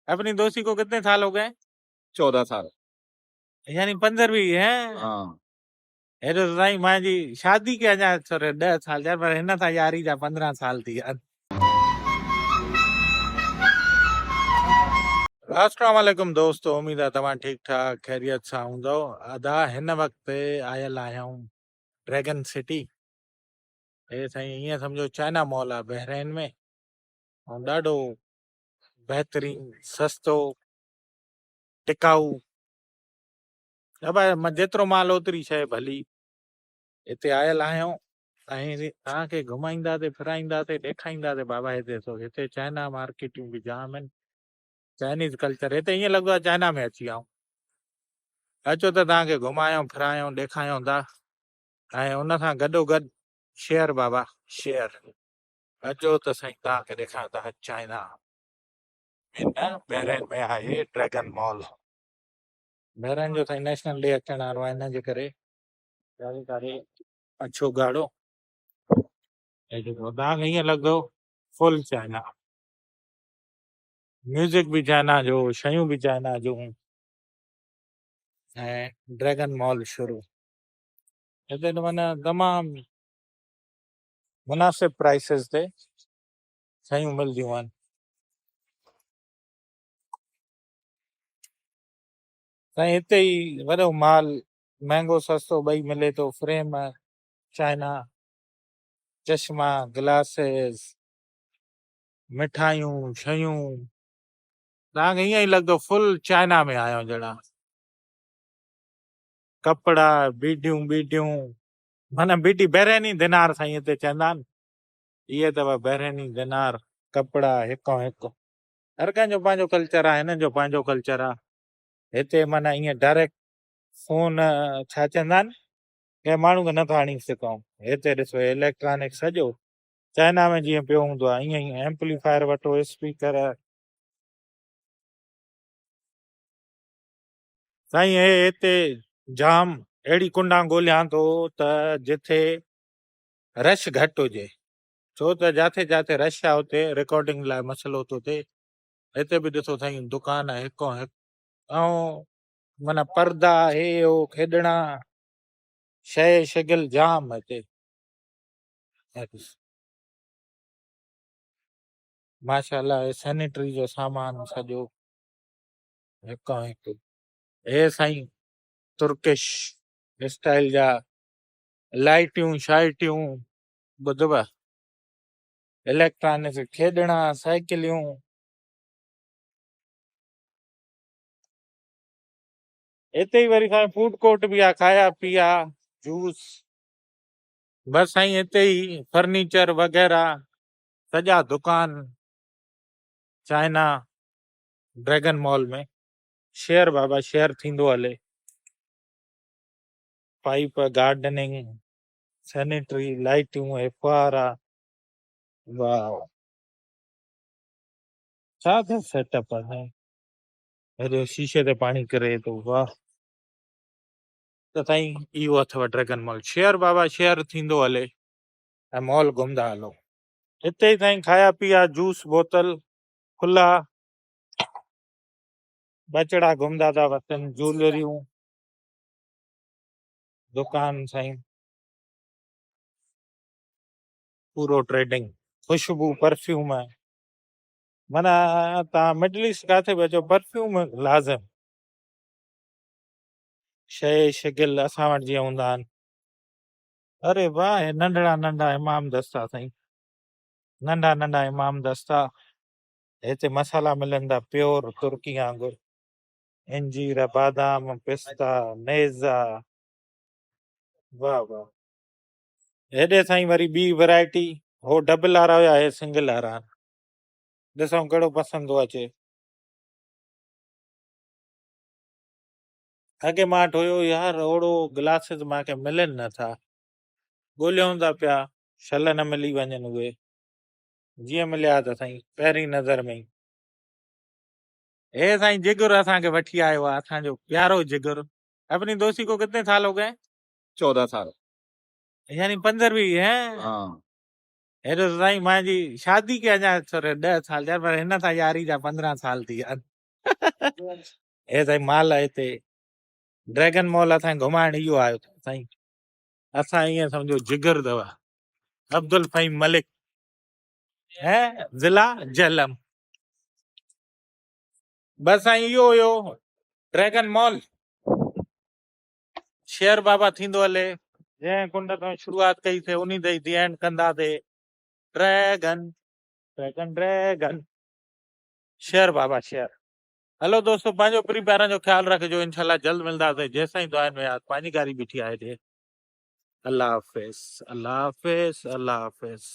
अपनी दोस्ती को कितने साल हो गए? 14 साल. यानी 15 हैं. हाँ. हेॾो त साईं मुंहिंजी शादी खे अञा थोरे 10 साल थिया, पर हिन सां यारी जा 15 साल थी विया. अस्सलाम वालेकुम दोस्तो, उम्मीद आहे तव्हां ठीकु ठाक ख़ैरियत सां हूंदव. अदा हिन वक़्तु आयल आहियूं ड्रैगन सिटी. हे साईं ईअं सम्झो चाइना मॉल आहे बहरैन में, ऐं ॾाढो बहितरीन, सस्तो, टिकाऊ. अबा जेतिरो माल ओतिरी शइ भली. हिते आयल आहियूं ऐं तव्हांखे घुमाईंदासीं, फिराईंदासीं, ॾेखारींदासीं. बाबा हिते ॾिसो, हिते चाइना मार्केटियूं बि जाम आहिनि. चाइनीज़ कल्चर हिते ईअं लॻंदो आहे चाइना में अची विया आहियूं. अचो त तव्हांखे घुमायूं फिरायूं ॾेखारियूं था, ऐं उन सां गॾो गॾु शेयर बाबा शेयर. अचो त साईं तव्हांखे ॾेखारियूं था चाइना. हिन बहरैन में आहे ड्रैगन मॉल. बहरैन जो साईं नेशनल डे अचण वारो आहे, हिन जे करे अछो ॻाढ़ो. तव्हांखे ईअं लॻंदो फुल चाइना. म्यूज़िक बि चाइना जो, शयूं बि चाइना जूं, ऐं ड्रैगन मॉल शुरू. हिते त माना तमामु मुनासिब प्राइसिस ते शयूं मिलंदियूं आहिनि. साईं हिते ई वॾो माल महिंगो सस्तो ॿई मिले थो. फ्रेम, चाइना, चश्मा, ग्लासेस, मिठाइयूं, शयूं. तव्हांखे ईअं ई लॻंदो फुल चाइना में आया जहिड़ा. कपिड़ा, बीडियूं बीडियूं, माना बीडी बहरैनी दिनार साईं हिते चवंदा आहिनि. इहे अथव बहरैनी दिनार. कपिड़ा हिकु हिकु. हर कंहिंजो पंहिंजो कल्चर आहे, हिननि जो पंहिंजो कल्चर आहे. हिते माना ईअं डायरेक्ट फोन छा चवंदा आहिनि, कंहिं माण्हू खे नथा हणी सघूं. हिते ॾिसो इलेक्ट्रॉनिक सॼो चाइना में जीअं पियो हूंदो आहे ईअं ई. एम्पलीफायर वठो, स्पीकर. साईं हे हिते जाम अहिड़ी कुंडा ॻोल्हियां थो त जिथे रश घटि हुजे, छो त जिथे जिथे रश आहे उते रिकॉर्डिंग लाइ मसइलो थो थिए. हिते बि ॾिसो साईं दुकान आहे हिकु हिकु, ऐं माना पर्दा हे हो खेॾणा शइ शगिल जाम हिते. माशाअल्लाह सैनिटरी जो सामान सॼो हिकु हिकु. हे साईं तुर्किश स्टाइल जा लाइटियूं शाइटियूं, ॿुधव, इलेक्ट्रॉनिक खेॾणा, साइकिलियूं. हिते ई वरी साईं फूड कोर्ट बि आहे, खाया पिया, जूस. बसि साईं हिते ई फर्नीचर वग़ैरह सॼा दुकान चाइना ड्रैगन मॉल में. शेयर बाबा शेयर थींदो हले. पाइप, गार्डनिंग, सैनिटरी, लाइटियूं, हे फुहारा. वाह, छा त सेटअप आहे. हेॾो शीशे ते पाणी किरे थो. वाह. त साईं इहो अथव ड्रैगन मॉल. शेयर बाबा शेयर थींदो हले ऐं मॉल घुमंदा हलो. हिते ई साईं खाया पिया, जूस बोतल खुला, बचड़ा घुमंदा था वतनि. ज्वेलरियूं दुकान साईं, पूरो ट्रेडिंग, ख़ुशबू, परफ्यूम. माना तव्हां मिडल ईस्ट किथे बि अचो, परफ्यूम लाज़िम. शइ शगिल असां वटि जीअं हूंदा आहिनि. अरे वाह, हे नंढड़ा नंढा इमाम दस्ता साईं, नंढा नंढा इमाम दस्ता. हिते मसाला मिलनि था प्योर तुर्की वांगुरु. इंजीर, बादाम, पिस्ता, नेज़ा. वाह वाह. हेॾे साईं वरी ॿी वैरायटी. हो डबल वारा हुया, हे सिंगल वारा आहिनि. ॾिसूं कहिड़ो पसंदि थो अचे. अॻे मां वटि हुयो यार ओहिड़ो ग्लासिस, मूंखे मिलनि नथा. ॻोल्हियूं था पिया, शल न मिली वञनि उहे. जीअं मिलिया त साईं पहिरीं नज़र में ई. हे साईं जिगर असांखे वठी आयो आहे, असांजो प्यारो जिगर. अपनी दोस्ती को कितने साल हो गए? 14 साल. यानी 15 हैं. हाँ. हेॾो साईं मुंहिंजी शादी खे अञा थोरे 10 साल थिया, पर हिन सां यारी जा 15 साल थी विया. هي سائين مال آهي هتي ڊريگن مال اسان کي گهمائڻ اهو آيو اٿو سائين اسان ائين سمجهو جگر اٿو عبدالفهيم ملڪ هي ضلع جهلم بس سائين اهو هيو ڊريگن مال شير بابا ٿيندو هلي جنهن ڪنڊ کان شروعات ڪئي سي انهي تي the and ڪنداسي ڊريگن ڊريگن ڊريگن شير بابا شير هلو دوستو پنهنجو پرين پيارن جو خيال رکجو انشاء الله جلد ملنداسين جيسين دعائن ۾ ياد پنهنجي گاري بيٺي آهي جي الله حافظ الله حافظ الله حافظ.